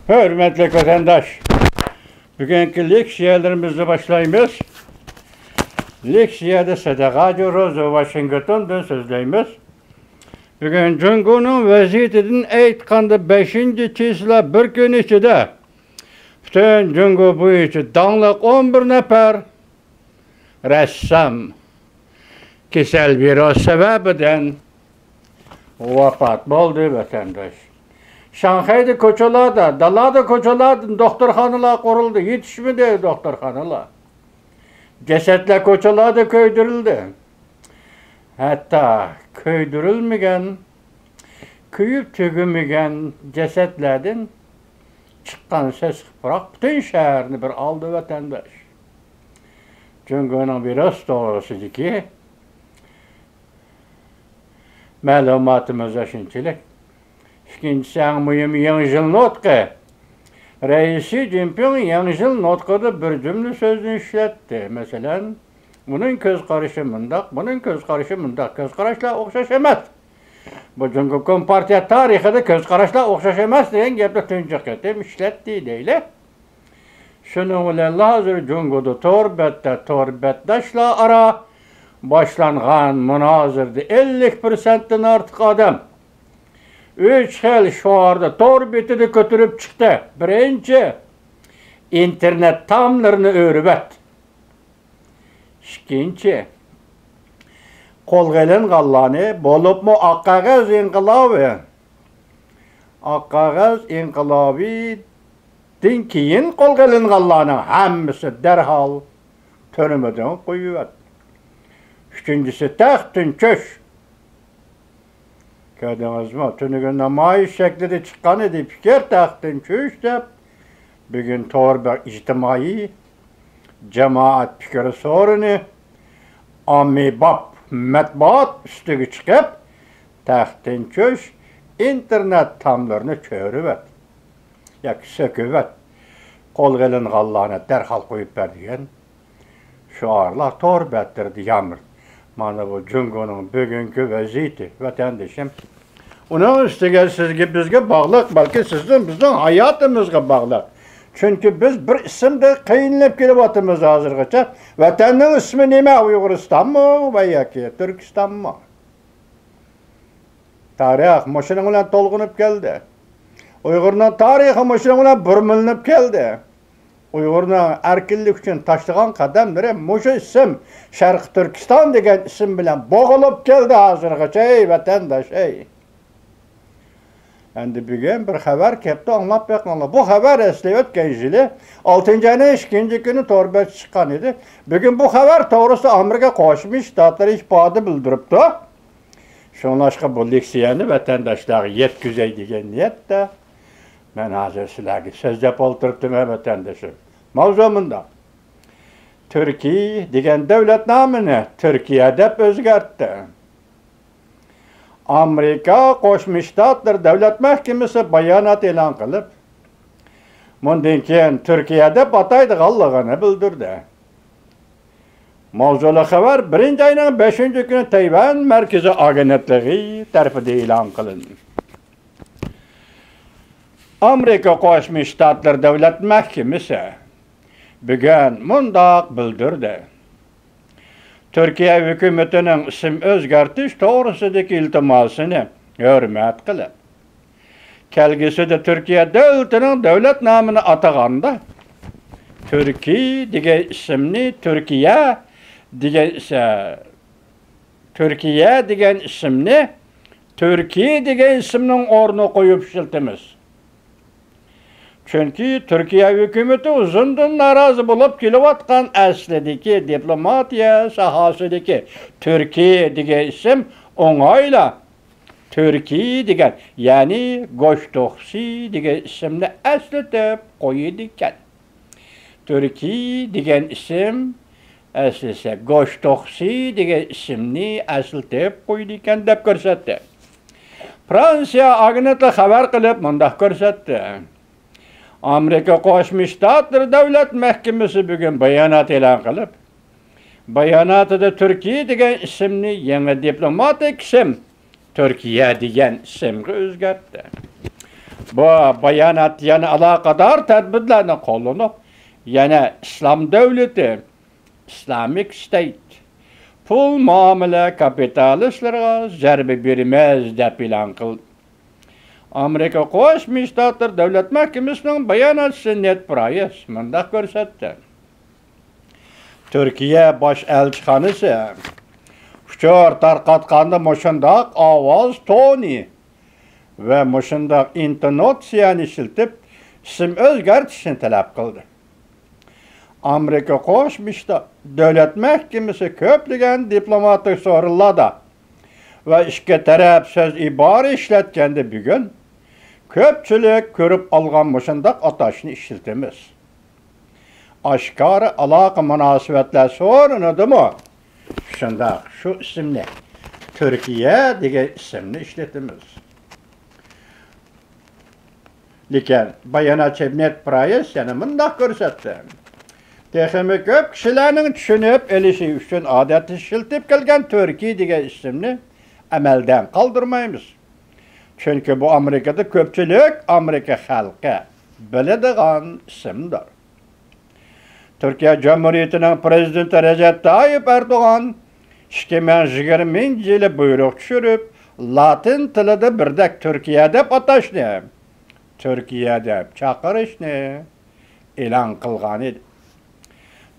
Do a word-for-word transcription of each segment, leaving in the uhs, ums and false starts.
ھۆرمەتلىك ۋەتەنداش، بۈگۈنكى لېكسىيەلىرىمىزنى باشلايمىز. لېكسىيەدە سەدىقاجى روزا ۋاشىنگتوندىن سۆزلەيمىز. بۈگۈن جۇڭگونىڭ ۋەزىيىتىدىن ئېيتقاندا، بەشىنچى چىسلا بىر كۈن ئىچىدە پۈتۈن جۇڭگو بويىچە داڭلىق ئون بىر نەپەر رەسسام كېسەل ۋىرۇس سەۋەبىدىن ۋاپات بولدى، ۋەتەنداش. شاڭخەيدە كوچىلاردا، دالادا كوچىلاردا دوختۇرخانىلار قۇرۇلدى، يېتىشمىدى دوختۇرخانىلار. جەسەتلەر كوچىلاردا كۆيدۈرۈلدى. ھەتتا كۆيدۈرۈلمىگەن، كۆيۈپ تۈگىمىگەن جەسەتلەردىن چىققان سېسىق پۇراق پۈتۈن شەھەرنى بىر ئالدى، ۋەتەنداش. جۇڭگونىڭ ۋىرۇس توغرىسىدىكى مەلۇماتىمىز شۇنچىلىك. ئىككىنچىسى، ئەڭ مۇھىم، يېڭى يىل نۇتقى. رەئىس شى جىنپىڭ يېڭى يىل نۇتقىدا بىر جۈملە سۆزنى ئىشلەتتى. مەسىلەن، ئۇنىڭ كۆز قارىشى مۇنداق، بۇنىڭ كۆز قارىشى مۇنداق. كۆز قاراشلار ئوخشاش ئەمەس. بۇ جۇڭگو كومپارتىيە تارىخىدا كۆز قاراشلار ئوخشاش ئەمەس دېگەن گەپنى تۇنجى قېتىم ئىشلەتتى دەيلى. شۇنىڭ بىلەن ھازىر جۇڭگودا تور بەتتە، تور بەتداشلار ئارا باشلانغان مۇنازىرىدە ئەللىك پىرسەنتتىن ئارتۇق ئادەم ئۈچ خىل شوئارنى تور بېتىدە كۆتۈرۈپ چىقتى. بىرىنچى، ئىنتېرنېت تاملىرىنى ئۆرۈۋەت. ئىككىنچى، قولغا ئېلىنغانلارنى، بولۇپمۇ ئاق قەغەز ئىنقىلابى، ئاق قەغەز ئىنقىلابىدىن كېيىن قولغا ئېلىنغانلارنىڭ ھەممىسى دەرھال تۈرمىدىن قويۇۋەت. ئۈچىنچىسى، تەختتىن چۈش. كۆردىڭىزمۇ؟ تۈنۈگۈن نامايىش شەكلىدە چىققان ئىدى پىكىر، تەختتىن چۈش دەپ. بۈگۈن تور بەت، ئىجتىمائىي جامائەت پىكرى سورۇنى، ئاممىباب مەتبۇئات ئۈستىگە چىقىپ، تەختتىن چۈش، ئىنتېرنېت تاملىرىنى چۆرۈۋەت ياكى سۆكۈۋەت، قولغا ئېلىنغانلارنى دەرھال قويۇپ بەر دېگەن شوئارلار تور بەتلىرىدە يامرىدى. مانا بۇ جۇڭگونىڭ بۈگۈنكى ۋەزىيىتى، ۋەتەندىشىم. ئۇنىڭ ئۈستىگە سىزگە، بىزگە باغلىق، بەلكى سىزنىڭ، بىزنىڭ ھاياتىمىزغا باغلىق. چۈنكى بىز بىر ئىسىمدە قىينىلىپ كېلىۋاتىمىز ھازىرغىچە. ۋەتەننىڭ ئىسمى نېمە؟ ئۇيغۇرىستانمۇ ۋە ياكى تۈركىستانمۇ؟ تارىخ مۇشۇنىڭ بىلەن تولغىنىپ كەلدى. ئۇيغۇرنىڭ تارىخى مۇشۇنىڭ بىلەن بۇرمىلىنىپ كەلدى. ئۇيغۇرنىڭ ئەركىنلىك ئۈچۈن تاشلىغان قەدەملىرى مۇشۇ ئىسىم، شەرقىي تۈركىستان دېگەن ئىسىم بىلەن بوغۇلۇپ كەلدى ھازىرغىچە، ئەي ۋەتەنداش، ئەي. ئەمدى بۈگۈن بىر خەۋەر كەپتۇ، ئاڭلاپ بېقىڭلار. بۇ خەۋەر ئەسلى ئۆتكەن يىلى ئالتىنچى ئاينىڭ ئىككىنچى كۈنى تور بەتتە چىققان ئىدى. بۈگۈن بۇ خەۋەر توغرىسىدا ئامېرىكا قوشما شتاتلىرى ئىپادە بىلدۈرۈپتۇ. شۇڭلاشقا بۇ لېكسىيەنى ۋەتەنداشلارغا يەتكۈزەي دېگەن نىيەتتە مەن ھازىر سىلەرگە سۆزلەپ ئولتۇرۇپتىمەن، ۋەتەندىشىم. ماۋزۇ مۇنداق. تۈركىي دېگەن دۆلەت نامىنى تۈركىيە دەپ ئۆزگەرتتى. ئامېرىكا قوشما شتاتلىرى دۆلەت مەھكىمىسى بايانات ئېلان قىلىپ، مۇندىن كېيىن تۈركىيە دەپ ئاتايدىغانلىقىنى بىلدۈردى. ماۋزۇلۇق خەۋەر بىرىنچى ئاينىڭ بەشىنچى كۈنى تەيۋەن مەركىزىي ئاگېنتلىقى تەرىپىدىن ئېلان قىلىندى. ئامېرىكا قوشما شتاتلىرى دۆلەت مەھكىمىسى بۈگۈن مۇنداق بىلدۈردى: تۈركىيە ھۆكۈمىتىنىڭ ئىسىم ئۆزگەرتىش توغرىسىدىكى ئىلتىماسىنى ھۆرمەت قىلىپ، كەلگۈسىدە تۈركىيە دۆلىتىنىڭ دۆلەت نامىنى ئاتىغاندا، تۈركىي دېگەن ئىسىمنى تۈركىيە دېگەن ئىس-، تۈركىيە دېگەن ئىسىمنى تۈركىي دېگەن ئىسىمنىڭ ئورنىغا قويۇپ ئىشلىتىمىز. چۈنكى تۈركىيە ھۆكۈمىتى ئۇزۇندىن نارازى بولۇپ كېلىۋاتقان ئەسلىدىكى دىپلوماتىيە ساھەسىدىكى تۈركىي دېگەن ئىسىم ئوڭايلا تۈركىي دېگەن، يەنى گۆشتوخسى دېگەن ئىسىمنى ئەسلىتىپ قويىدىكەن. تۈركىي دېگەن ئىسىم ئەسلىسە گۆشتوخسى دېگەن ئىسىمنى ئەسلىتىپ قويىدىكەن دەپ كۆرسەتتى. فرانسىيە ئاگېنتلىقى خەۋەر قىلىپ مۇنداق كۆرسەتتى: ئامېرىكا قوشما شتاتلىرى دۆلەت مەھكىمىسى بۈگۈن بايانات ئېلان قىلىپ، باياناتىدا تۈركىي دېگەن ئىسىمنى يېڭى دىپلوماتىك ئىسىم تۈركىيە دېگەن ئىسىمغا ئۆزگەرتتى. بۇ بايانات يەنە ئالاقىدار تەدبىرلەرنى قوللىنىپ، يەنە ئىسلام دۆلىتى، ئىسلامىك ستەيت، پۇل مۇئامىلە كاپىتالىستلىرىغا زەربە بېرىمىز، دەپ ئېلان قىلدى. ئامېرىكا قوشما شتاتلىرى دۆلەت مەھكىمىسىنىڭ باياناتچىسى نېد پرايس مۇنداق كۆرسەتتى. تۈركىيە باش ئەلچىخانىسى ئۇچۇر تارقاتقاندا مۇشۇنداق ئاۋاز تونى ۋە مۇشۇنداق ئىنتوناتسىيەنى ئىشلىتىپ، ئىسىم ئۆزگەرتىشنى تەلەپ قىلدى. ئامېرىكا قوشما شتات دۆلەت مەھكىمىسى كۆپلىگەن دىپلوماتىك سورۇنلاردا ۋە ئىككى تەرەپ سۆز ئىبارە ئىشلەتكەندە بۈگۈن كۆپچىلىك كۆرۈپ ئالغان مۇشۇنداق ئاتاشنى ئىشلىتىمىز. ئاشكارا ئالاقە مۇناسىۋەتلەر سورۇنىدىمۇ شۇنداق شۇ ئىسىمنى، تۈركىيە دېگەن ئىسىمنى ئىشلىتىمىز. لېكىن باياناتچى نېد پرايس يەنە مۇنداق كۆرسەتتى. تېخىمۇ كۆپ كىشىلەرنىڭ چۈشىنىپ ئېلىشى ئۈچۈن ئادەتتە ئىشلىتىپ كەلگەن تۈركىي دېگەن ئىسىمنى ئەمەلدىن قالدۇرمايمىز. چۈنكى بۇ ئامېرىكىدا كۆپچىلىك ئامېرىكا خەلقى بىلىدىغان ئىسىمدۇر. تۈركىيە جۇمھۇرىيىتىنىڭ پىرېزىدېنتى رەجەپ تايىپ ئەردوغان ئىككى مىڭ يىگىرمىنچى يىلى بۇيرۇق چۈشۈرۈپ، لاتىن تىلىدا بىردەك تۈركىيە دەپ ئاتاشنى، تۈركىيە دەپ چاقىرىشنى ئېلان قىلغان ئىدى.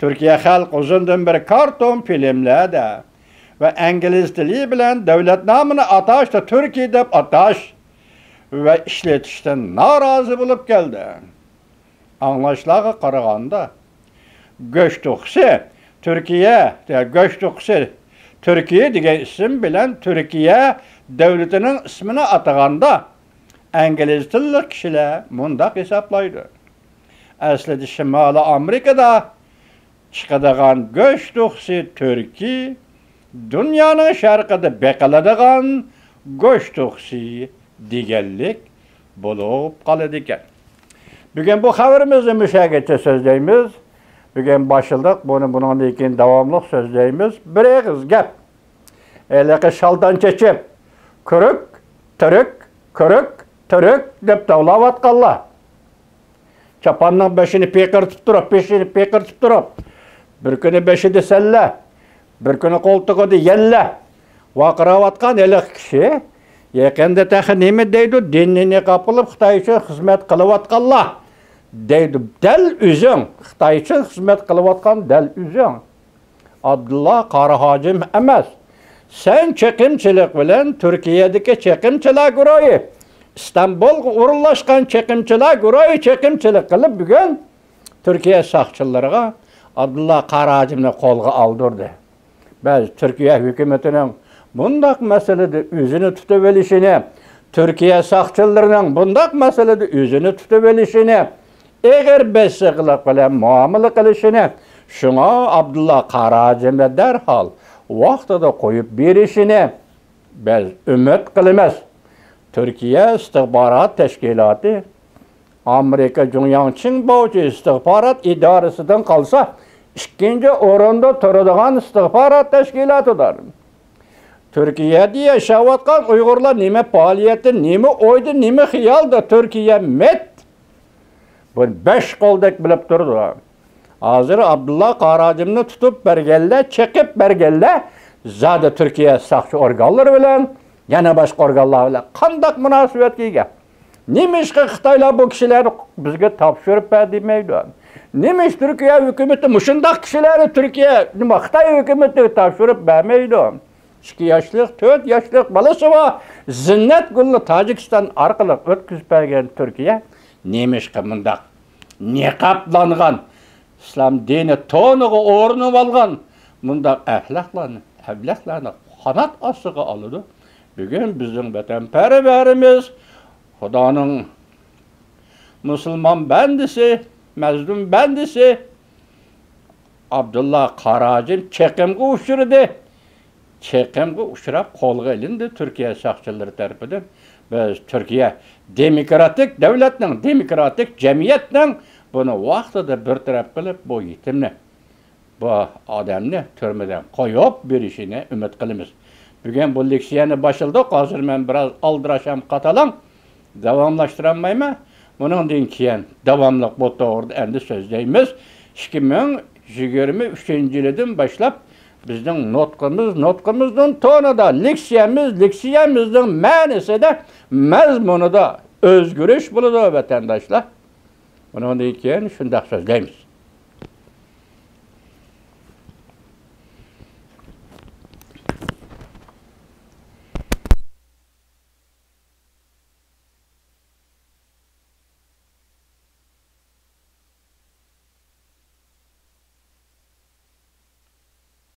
تۈركىيە خەلقى ئۇزۇندىن بېرى كارتون فىلىملەردە ۋە ئىنگلىز تىلى بىلەن دۆلەت نامىنى ئاتاشتا تۈركىي دەپ ئاتاش ۋە ئىشلىتىشتىن نارازى بولۇپ كەلدى. ئاڭلاشلارغا قارىغاندا، گۆش توخۇسى تۈركىيە، گۆش توخۇسى تۈركىي دېگەن ئىسىم بىلەن تۈركىيە دۆلىتىنىڭ ئىسمىنى ئاتىغاندا، ئىنگلىز تىللىق كىشىلەر مۇنداق ھېسابلايدۇ. ئەسلىدە شىمالىي ئامېرىكىدا چىقىدىغان گۆش توخۇسى تۈركىي، دۇنيانىڭ شەرقىدە بېقىلىدىغان گۆش توخۇسى دېگەنلىك بولۇپ قالىدىكەن. بۈگۈن بۇ خەۋىرىمىزنى مۇشۇ يەرگىچە سۆزلەيمىز. بۈگۈن باشلىدۇق، بۇنى بۇنىڭدىن كېيىن داۋاملىق سۆزلەيمىز. بىر ئېغىز گەپ. ھېلىقى شالدان چېچىپ، كۈرۈك، تۈرۈك، كۈرۈك، تۈرۈك دەپ توۋلاۋاتقانلار. چاپاننىڭ بېشىنى پىقىرتىپ تۇرۇپ، بېشىنى پىقىرتىپ تۇرۇپ، بىر كۈنى بېشىدا سەللە، بىر كۈنى قولتۇقىدا يەللە ۋارقىراۋاتقان ھېلىقى كىشى يېقىندا تېخى نېمە دەيدۇ؟ دىننى نىقاب قىلىپ خىتاي ئۈچۈن خىزمەت قىلىۋاتقانلار دەيدۇ. دەل ئۆزۈڭ خىتاي ئۈچۈن خىزمەت قىلىۋاتقان دەل ئۆزۈڭ. ئابدۇللا قارا ھاجىم ئەمەس. سەن چېقىمچىلىق بىلەن تۈركىيەدىكى چېقىمچىلار گۇرۇھى، ئىستانبۇلغا ئورۇنلاشقان چېقىمچىلار گۇرۇھى چېقىمچىلىق قىلىپ، بۈگۈن تۈركىيە ساقچىلىرىغا ئابدۇللا قارا ھاجىمنى قولغا ئالدۇردى. بەس، تۈركىيە ھۆكۈمىتىنىڭ بۇنداق مەسىلىدە ئۆزىنى تۇتۇۋېلىشىنى، تۈركىيە ساقچىلىرىنىڭ بۇنداق مەسىلىدە ئۆزىنى تۇتۇۋېلىشىنى، ئېغىر بېسىقلىق بىلەن مۇئامىلە قىلىشىنى، شۇڭا ئابدۇللا قارا ھاجىمنى دەرھال ۋاقتىدا قويۇپ بېرىشىنى بىز ئۈمىد قىلىمىز. تۈركىيە ئىستىخبارات تەشكىلاتى ئامېرىكا جۇڭياڭچىڭ باۋچى ئىستىخبارات ئىدارىسىدىن قالسا، ئىككىنچى ئورۇندا تۇرىدىغان ئىستىخبارات تەشكىلاتىدۇر. تۈركىيەدە ياشاۋاتقان ئۇيغۇرلار نېمە پائالىيەتتە، نېمە ئويدا، نېمە خىيالدا تۈركىيە مىت؟ بۇنى بەش قولدەك بىلىپ تۇرىدۇ. ھازىر ئابدۇللا قارا ھاجىمنى تۇتۇپ بەرگەنلەر، چېقىپ بەرگەنلەر زادى تۈركىيە ساقچى ئورگانلىرى بىلەن، يەنە باشقا ئورگانلار بىلەن قانداق مۇناسىۋەتكە ئىگە؟ نېمىشقا خىتايلار بۇ كىشىلەرنى بىزگە تاپشۇرۇپ بەر دېمەيدۇ؟ نېمىش تۈركىيە ھۆكۈمىتى مۇشۇنداق كىشىلەرنى تۈركىيە، نېمە، خىتاي ھۆكۈمىتىگە تاپشۇرۇپ بەرمەيدۇ؟ ئىككى ياشلىق، تۆت ياشلىق بالىسى بار زىننەتگۈلنى تاجىكىستان ئارقىلىق ئۆتكۈزۈپ بەرگەن تۈركىيە نېمىشقا مۇنداق نىقابلانغان، ئىسلام دىنى تونىغا ئورىنىۋالغان مۇنداق ئەخلاقلارنى، ئەبلەخلەرنى قانات ئاستىغا ئالىدۇ؟ بۈگۈن بىزنىڭ ۋەتەنپەرۋەرىمىز، خۇدانىڭ مۇسۇلمان بەندىسى، مەزلۇم بەندىسى ئابدۇللا قارا ھاجىم چېقىمغا ئۇچرىدى. چېقىمغا ئۇچراپ قولغا ئېلىندى تۈركىيە ساقچىلىرى تەرىپىدىن. بىز تۈركىيە دېموكراتىك دۆلەتنىڭ، دېموكراتىك جەمئىيەتنىڭ بۇنى ۋاقتىدا بىر تەرەپ قىلىپ، بۇ يېتىمنى، بۇ ئادەمنى تۈرمىدىن قويۇپ بېرىشىنى ئۈمىد قىلىمىز. بۈگۈن بۇ لېكسىيەنى باشلىدۇق. ھازىر مەن بىراز ئالدىراش ھەم قاتالاڭ. داۋاملاشتۇرالمايمەن. بۇنىڭدىن كېيىن داۋاملىق بۇ توغرىدا ئەمدى سۆزلەيمىز. ئىككى مىڭ يىگىرمە ئۈچىنچى يىلىدىن باشلاپ بىزنىڭ نۇتقىمىز، نۇتقىمىزنىڭ تونىدا، لېكسىيەمىز، لېكسىيەمىزنىڭ مەنىسىدە، مەزمۇنىدا ئۆزگىرىش بولىدۇ، ۋەتەنداشلار. بۇنىڭدىن كېيىن شۇنداق سۆزلەيمىز.